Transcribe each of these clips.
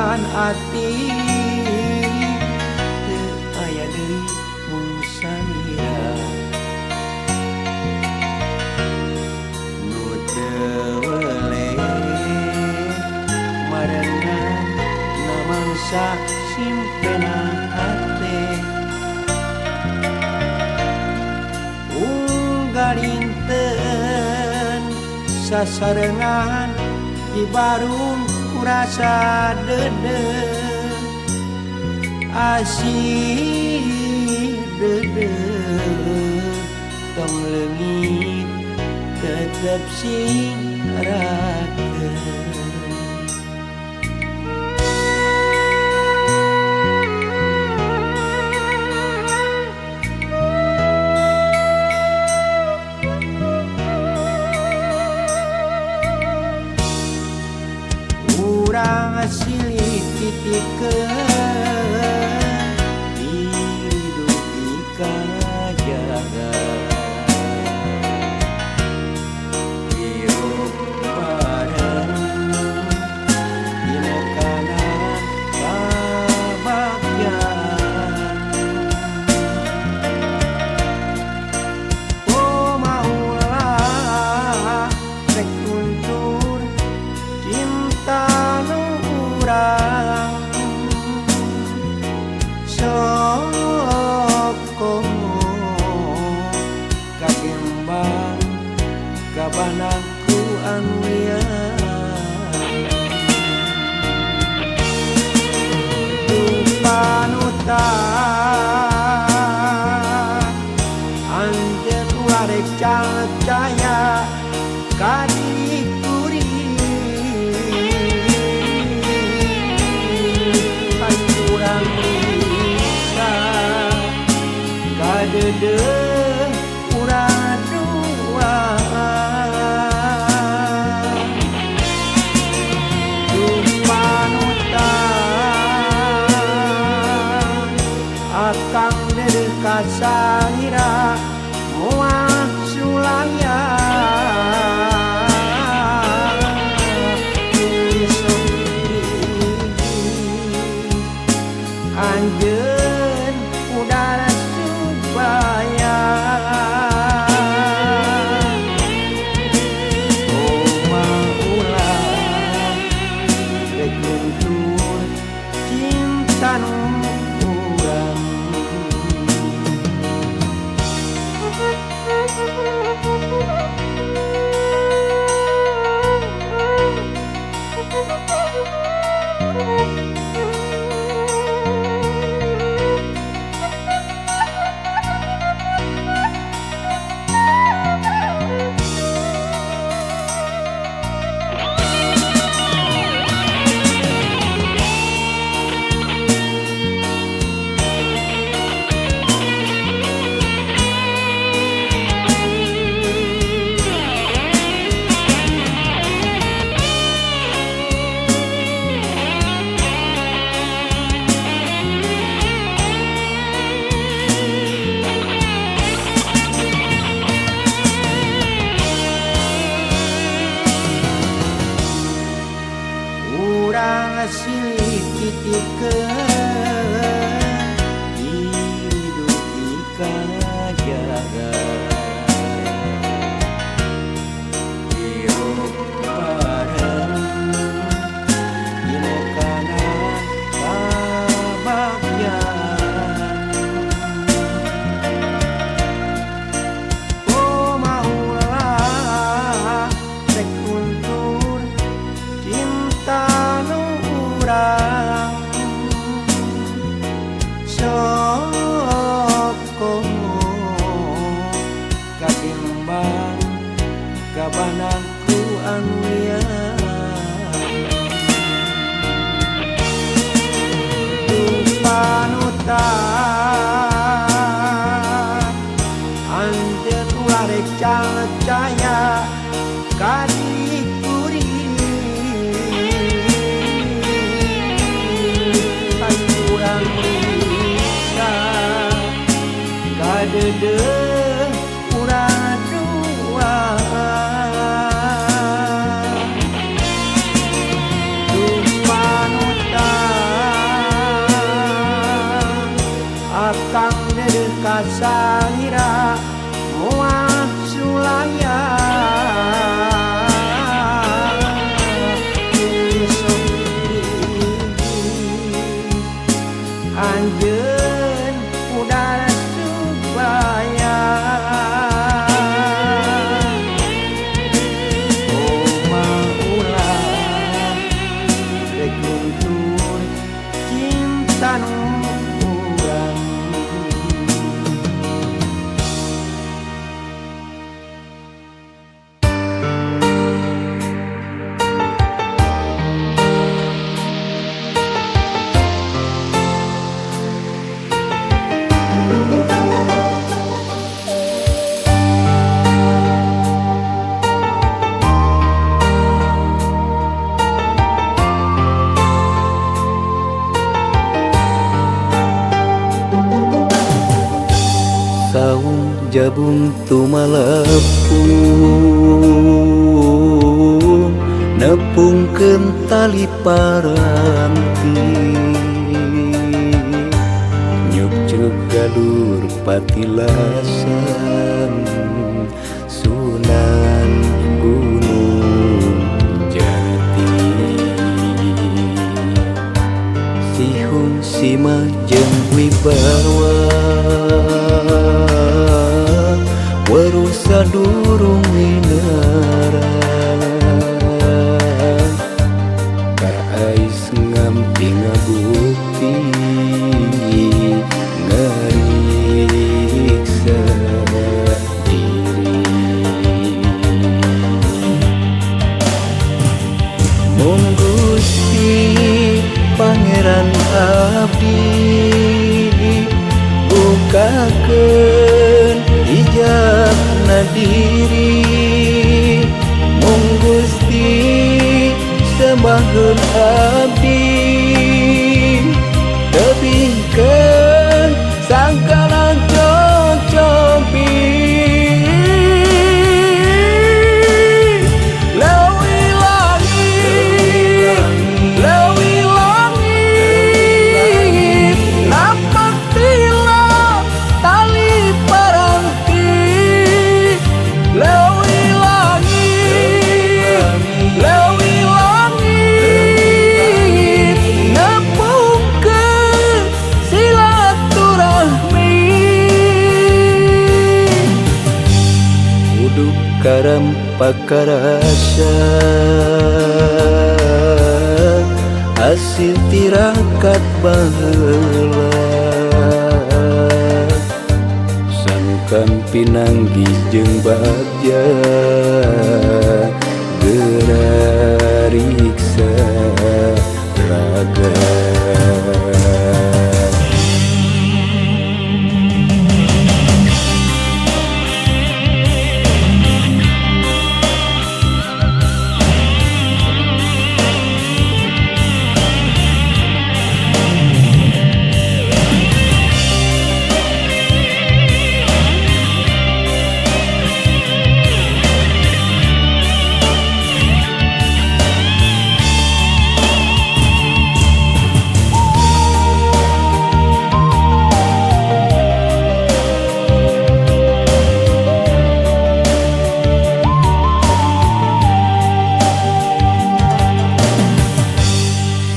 simpenan ati teu aya deui mung salira nu teu weleh marengan namangsa simpenan hate unggalinten sasarengan di barung kurasa dede asih dede tong leungit tetep sing rakeun. Urang silih titikeun diri dugi kajaga hirup bareng dina kana kabagjaan. Oh maulah rek luntur cinta nu urang sok komo kagembang kabanaku anu lian panutan anjeun ulah rek caya ka diri kuring urang bisa kadeudeung urang dua panutan akang deudeuh ka salira moal sulaya anjeun udara supaya oh ulah rek luntur cinta nu urang. Akang deudeuh ka salira moal sulaya. Sok anjeun udara supaya oma ulah rek luntur cinta nu urang. Saung jabung tumalepung nepungkeun tali paranti nyukcruk galur patilasan Sunan Gunung Jati. Sihung sima jeung wibawa weruh sadurung minerang karais ngampi ngabukti ngariksa diri. Mung Gusti Pangeran abdi bukakeun hijabna diri. Mung Gusti sembaheun abdi tebihkeun sangkala cocobi. Leuwih langit, leuwih langit, napak tila tali paranti. Leuwih langit, leuwih langit, nepungkeun silaturahmi. Uduk karam pakarasa hasil tirakat baheula sangkan pinanggi jeung bagja geura riksa raga.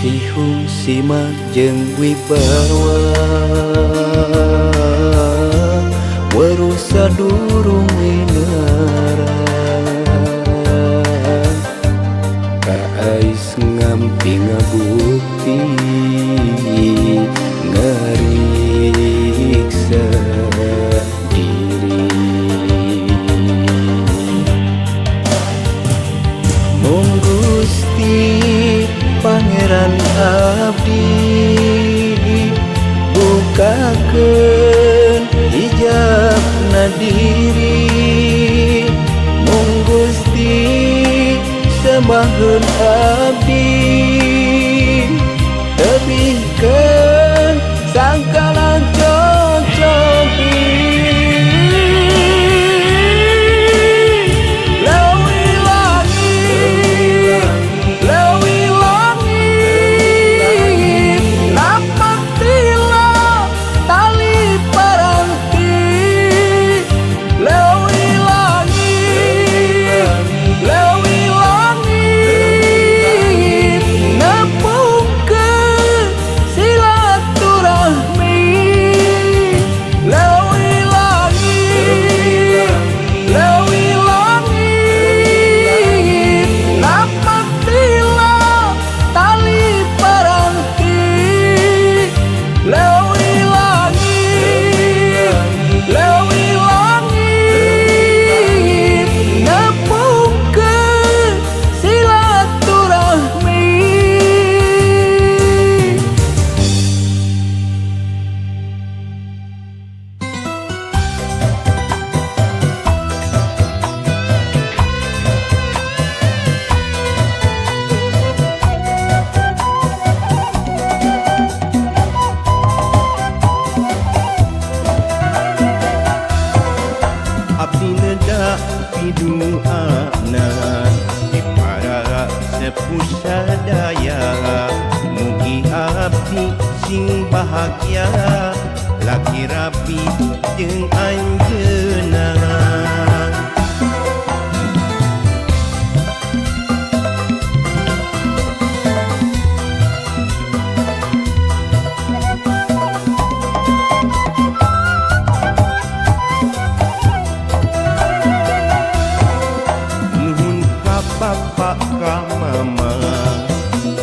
Sihung sima jeung wibawa weruh sadurung minerang kaais ngampi ngabukti ngariksa diri. Mung Gusti Pangeran abdi bukakeun hijabna diri. Mung Gusti sembaheun abdi tebihkeun sangkala cocobi. Leuwih langit, leuwih langit, napak tila tali sing bahagia laki rapi jeung anjeunna. Nuhun ka bapa ka mama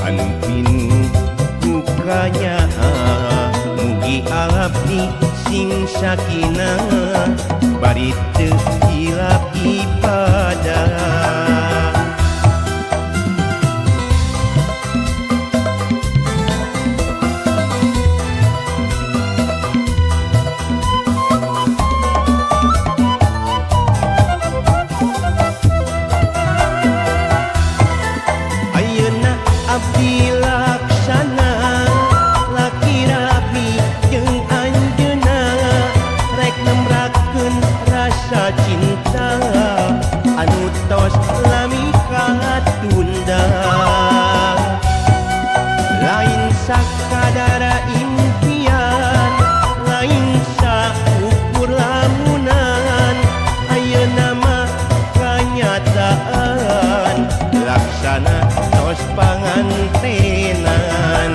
anu pinuh ku kanyaah, mugi abdi sing sakinah bari teu hilap ibadah. Ayeuna abdi laksana laki rapi jeung anjeunna, rek nemrakeun rasa cinta anu tos lami katunda. Lain sakadara impian, lain saukur lamunan, ayeuna mah kanyataan laksana tos pangantenan.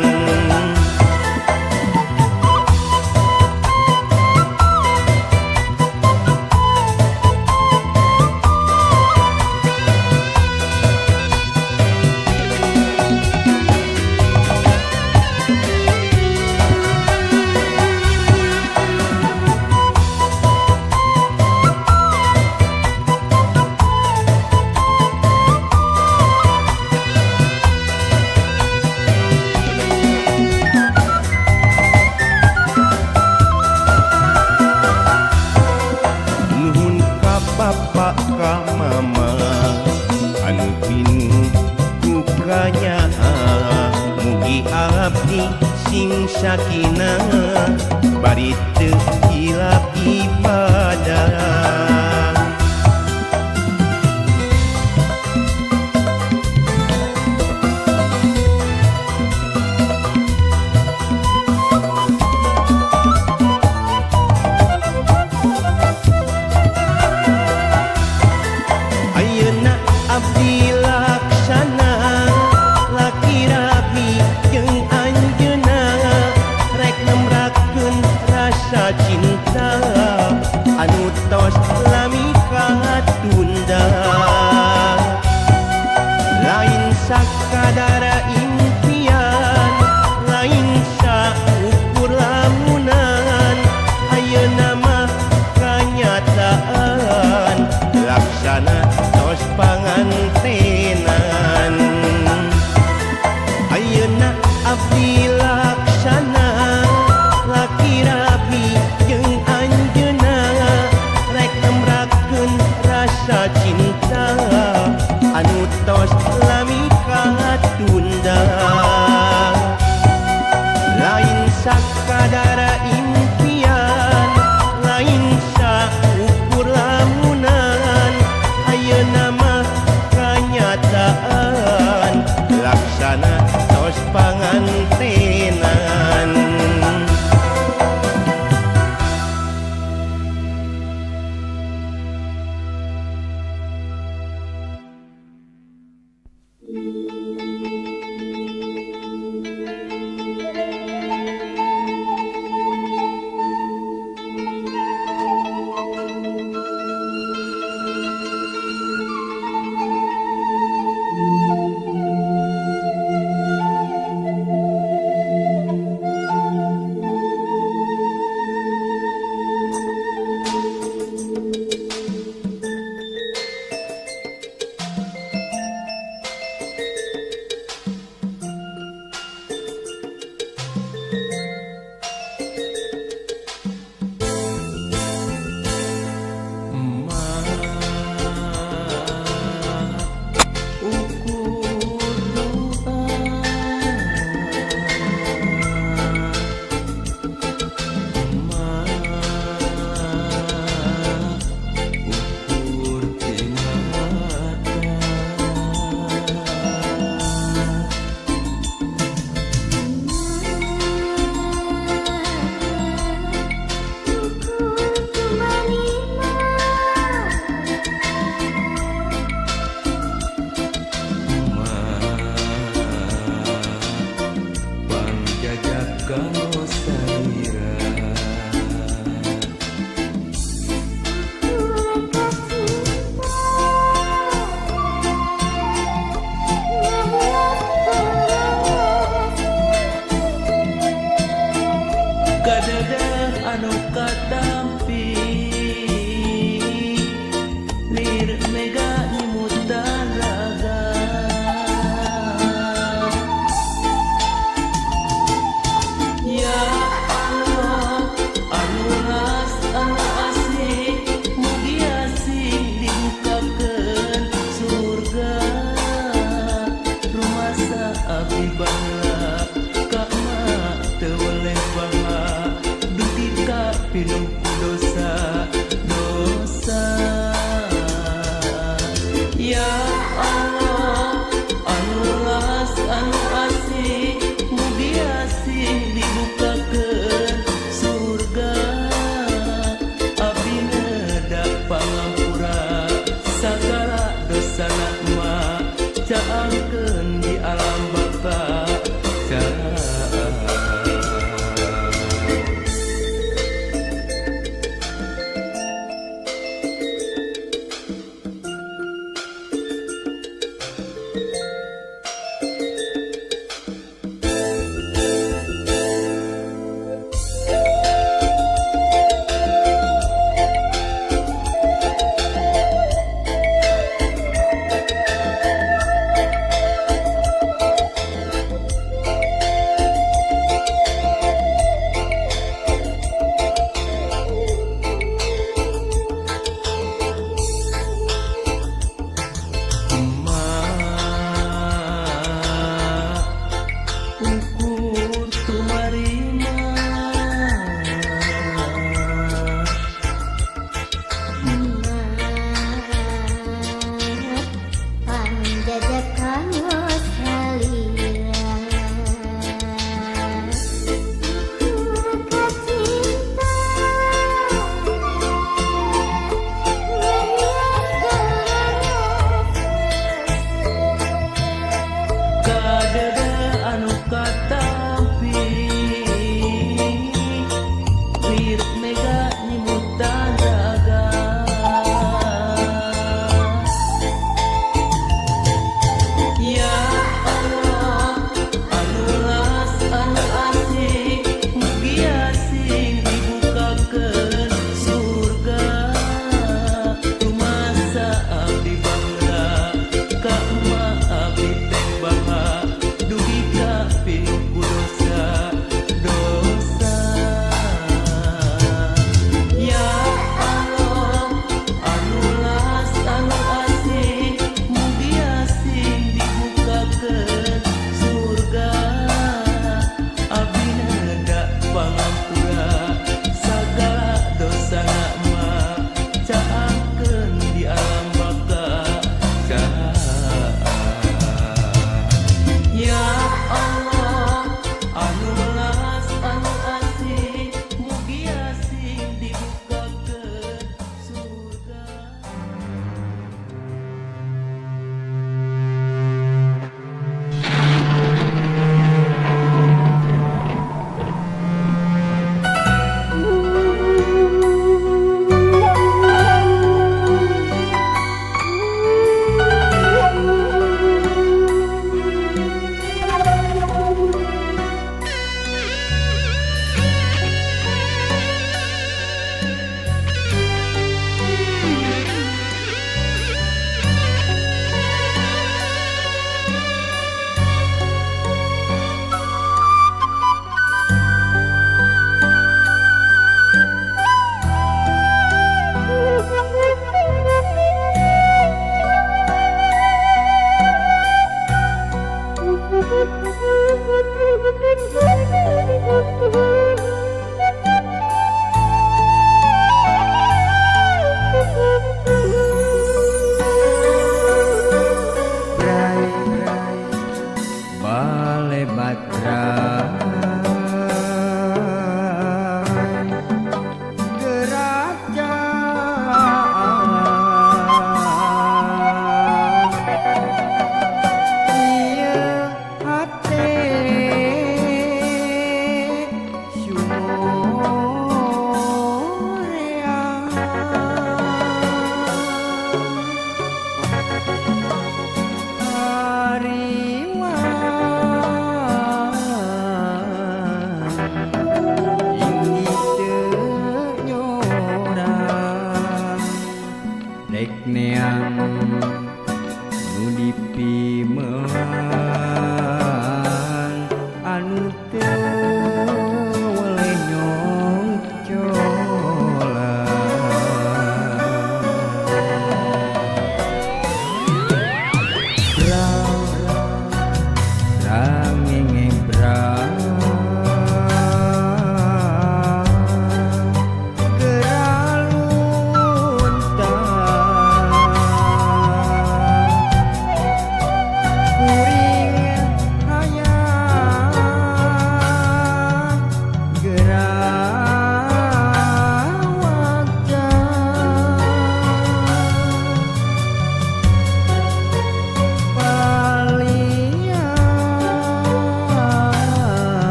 Nuhun ka bapa ka mama anu pinuh ku kanyaah, mugi abdi sing sakinah bari teu hilap ibadah. Ayeuna abdi laksana laki rapi jeung anjeunna, rek nemrakeun rasa cinta anu tos lami katunda. Lain sakadara impian, lain saukur lamunan, ayeuna mah kanyataan laksana tos pangantenan. Ayeuna abdi laksana laki rapi jeung anjeunna, rek nemrakeun anu katampi lir mega nyimutan raga. Ya Allah anu ras anu asih mugi asih dibukakeun surga rumasa abdi baheula ka emak teu weleh baha dugi ka pinuh ku dosa.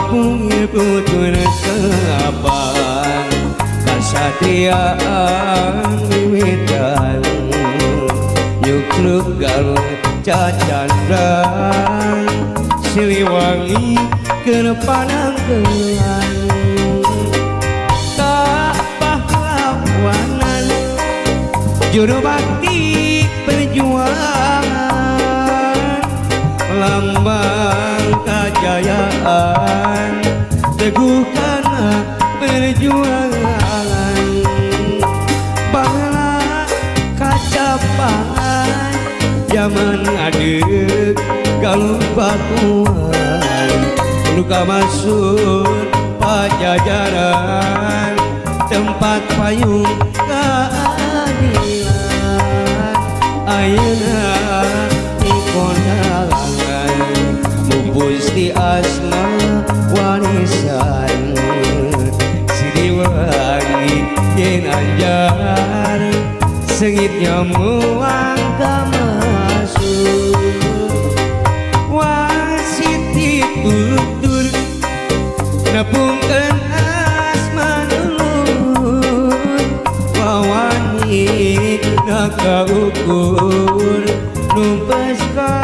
Ampun putun sapan kasatriaan wiwitan nyukluk galuh cacandran Siliwangi keur pananggelan ka pahlawanan juru bakti perjuangan lambang kajayaan teguh kana perjuangan bangla kacapan zaman adeg galuh batuan luka masuk Pajajaran tempat payung keadilan ayeuna di kondangan mupus di asma warisan Siliwangi ginanjar seungitnya muang kamasuk wasiti tutur nepungkeun asma lulur wawani kaukur numpes ka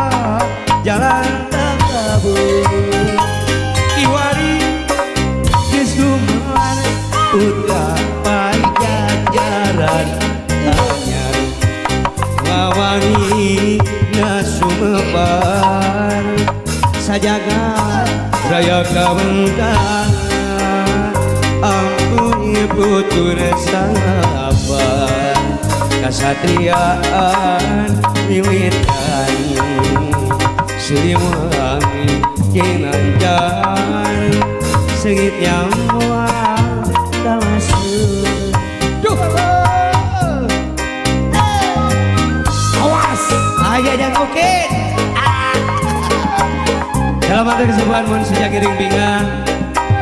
jalan takabur kiwari geus gumelar putra Pajajaran anyar wawangi nasumebar sajagat raya kabengkang ampun putur sabar kasatriaan wiwitan Siliwangi ginanjar seungit nyawa tamasuk. Duh. Awas, Aya dan oke. Dalam arti kesepuhan mun sejak iring binga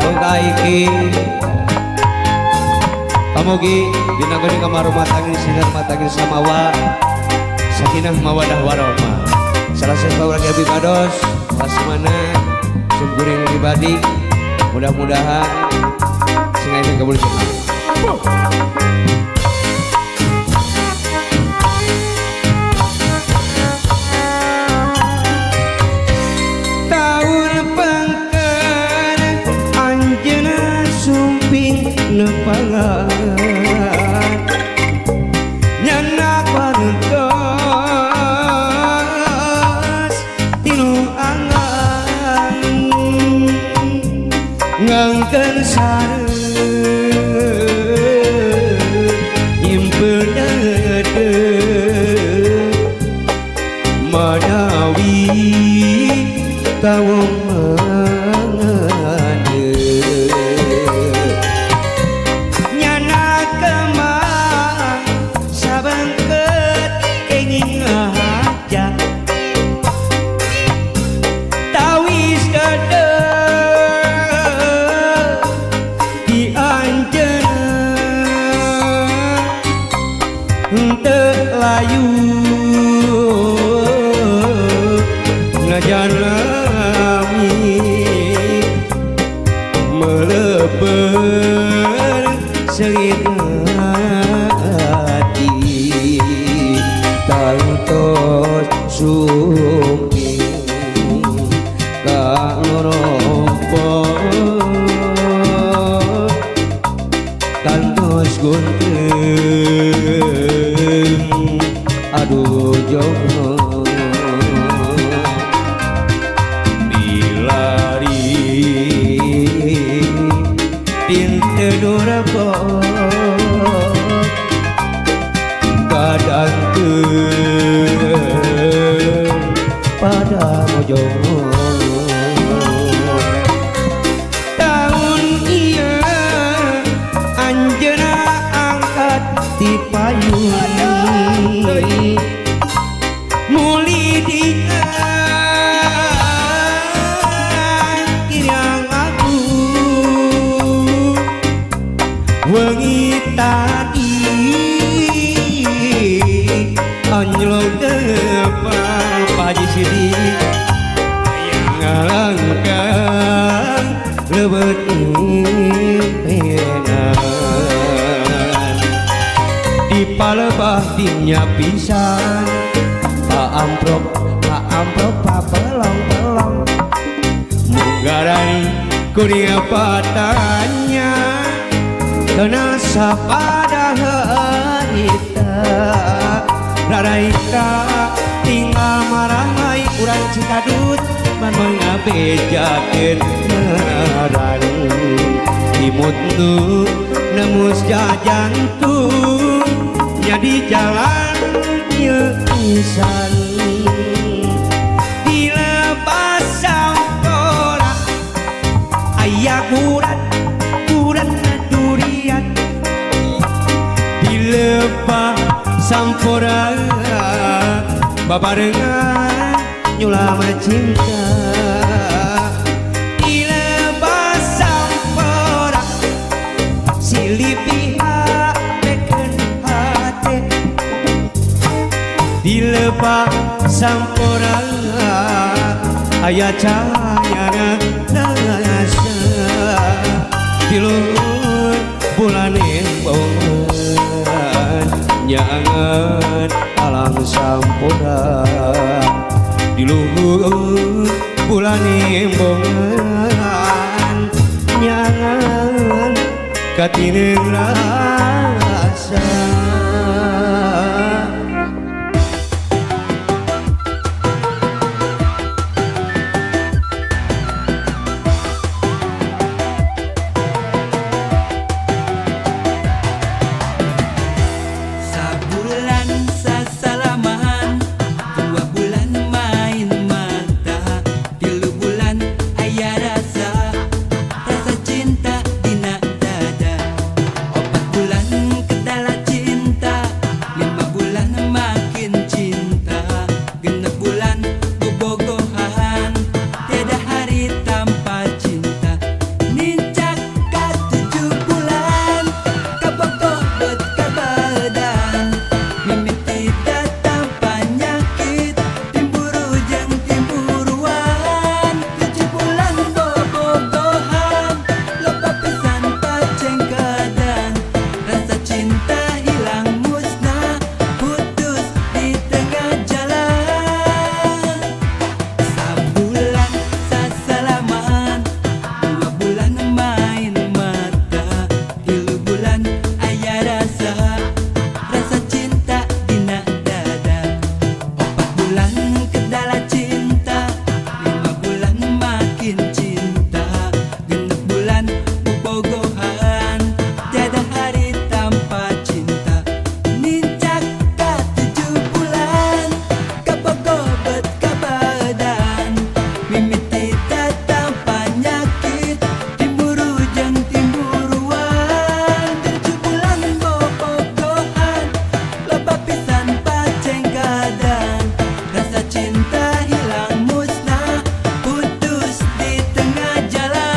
Mongka iki pamugi dina geuning kamar rumah tangin sinar matangin samawa sakinah mawadah warahmah. Salah satu orang abdi pados Lasmana simkuring pribadi mudah-mudahan sing aya kabul jemaah. Tahun pengker anjeunna sumping nepangan nyana parantos tinu angan ngangkeun sareng nyimpen deudeuh manawi tawong mangade nyana kembang sabengket kenging ngahaja tawis dedeh di anjeunna henteu layu najan lami meleber seungit hati tangtos sumping ka ngoropo kantos gunting aduh jomblo milari dinten durapa kadangkeun pada mojong tahun ieu anjeunna angkat ti payun muli dian kirang aku Leuweut impenan di palebah dinya pisan paamprok paamprok papelong-pelong munggaran kuring patanya kenal sapada harita raraita tinggal marahai urang Cikadut man mengabejakeun ngaran imut nu nemus jajantung nya di jalan ieu pisan dilepas sampora aya urat urat durian dilebah sampora babarengan nyulama cinta dilebah sampora silipi hapekeun hate dilebah sampora aya cahayana rasa di luhur bulane bongan nyangan alam sampora di luhur bulane bongan nyangan katineung rasa. Sabulan sasalaman, 2 bulan main mata, 3 bulan aya rasa, rasa cinta dina dada. 4 bulan kedala cinta, 5 bulan makin cinta, 6 bulan bobogohan, tiada hari tanpa cinta. Nincak ka 7 bulan, kabogoh bet kabadan. Mimiti datang penyakit, timburu jeung timburuan. 7 bulan bobogohan, loba pisan pacengkedan. Rasa cinta hilang musnah, putus di tengah jalan. Sabulan sasalaman, 2 bulan main mata, 3 bulan aya rasa, rasa cinta dina dada. 4 bulan kedala cinta, 5 bulan makin cinta, 6 bulan bobogohan, tiada hari tanpa cinta. Nincak ka 7 bulan, kabogoh bet kabadan. Mimiti datang penyakit, timburu jeung timburuan. 7 bulan bobogohan, loba pisan pacengkadan. Rasa cinta hilang musnah, putus di tengah jalan.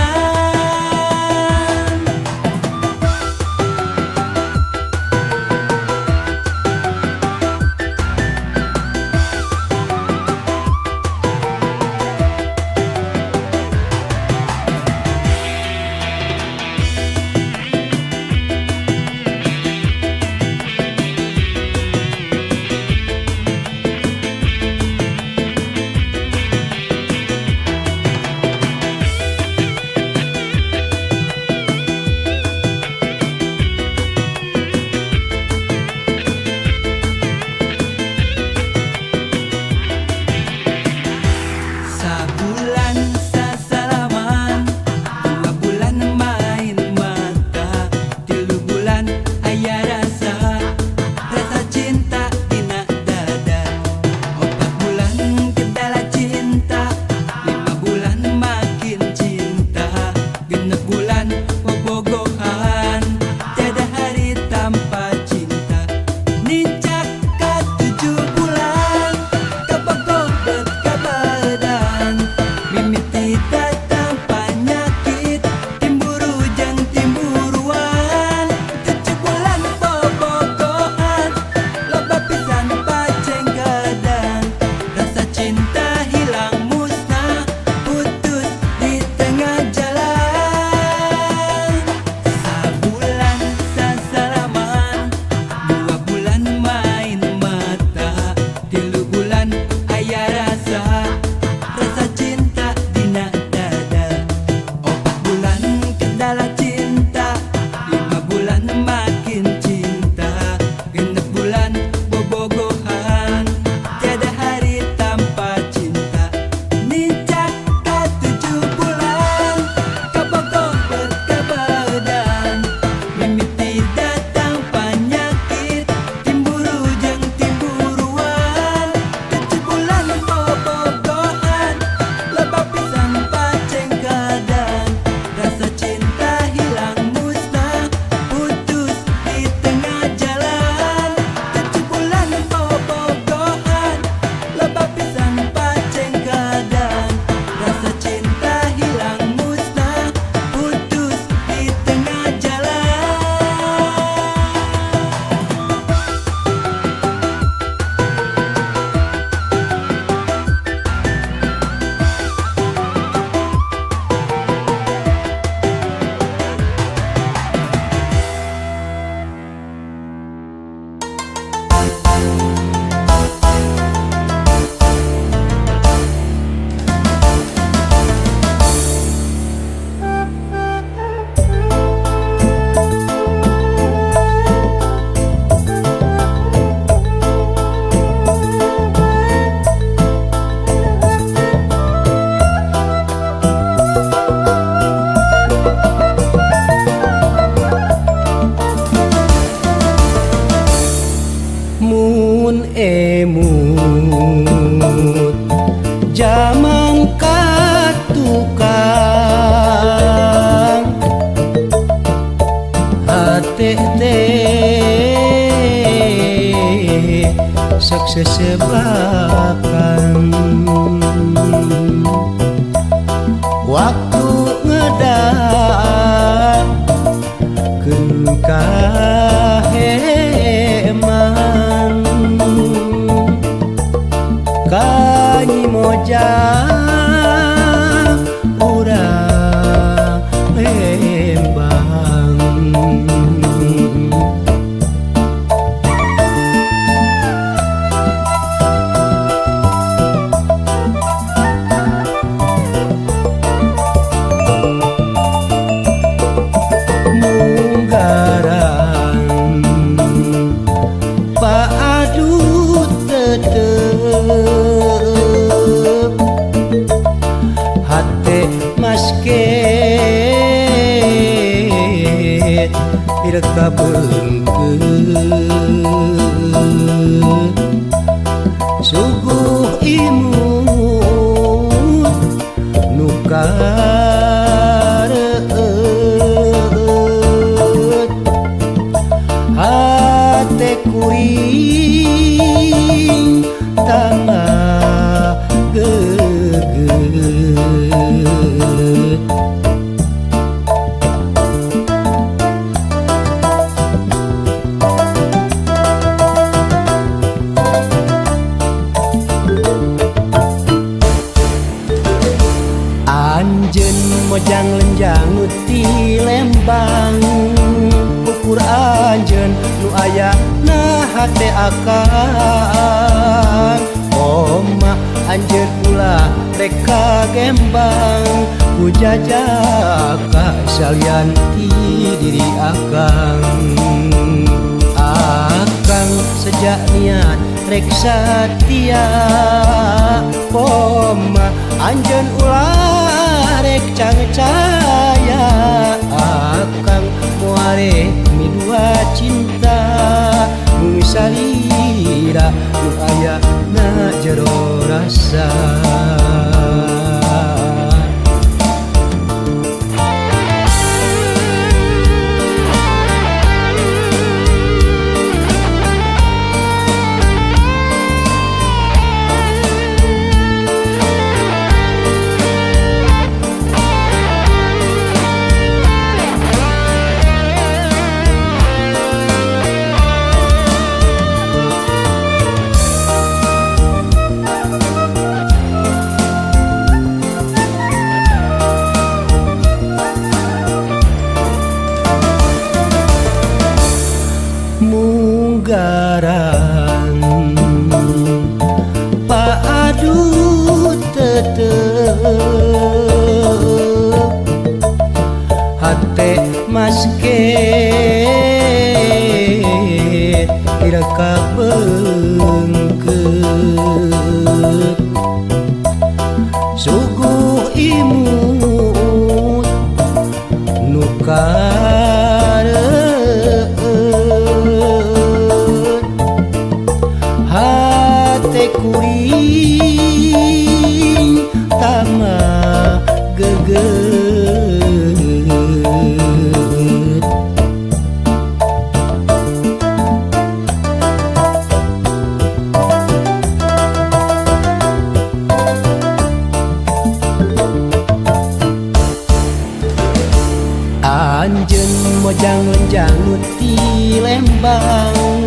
Sabulan sasalaman, 2 bulan main mata, 3 bulan aya rasa, rasa cinta dina dada. 4 bulan kedala cinta, 5 bulan makin cinta, 6 bulan bobogohan, tiada hari tanpa cinta. Nincak ka 7 bulan, kabogoh bet kabadan. Mimiti datang penyakit, timburu jeung timburuan. 7 bulan bobogohan, loba pisan pacengkedan. Rasa cinta hilang musnah, putus di tengah jalan. Sesebakan waktu ngedakeun kaheman ka Nyi Mojang urang Lembang. Munggaran paadut tetep hate masket irka beungkeut suguh imut nu kareueut hate kuring tambah geget. Anjeun mojang lenjang nu ti Lembang ukur anjeun nu aya na hate akang omah anjeun ulah rek kagembang ku jajaka salian ti diri akang. Akang sejak niat rek satia omah anjeun ulah rek cangcaya akang muare midua cinta mung salira nu aya na jero rasa. Munggaran paadut tetep hate masket irka beungkeut suguh imut nu kareueut hate kuring tambah geget. Anjeun mojang lenjang nu ti Lembang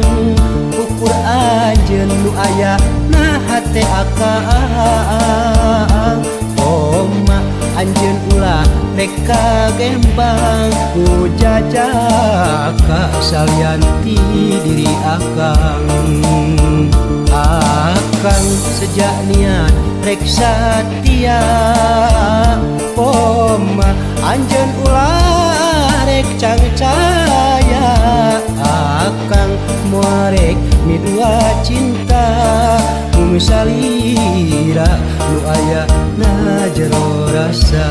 ukur anjeun nu aya na hate akang omah anjeun ulah rek kagembang ku jajaka salian ti diri akang. Akang sejak niat rek satia omah anjeun ulah rek cangcaya akang muarek midua cinta mung salira nu aya na jero rasa.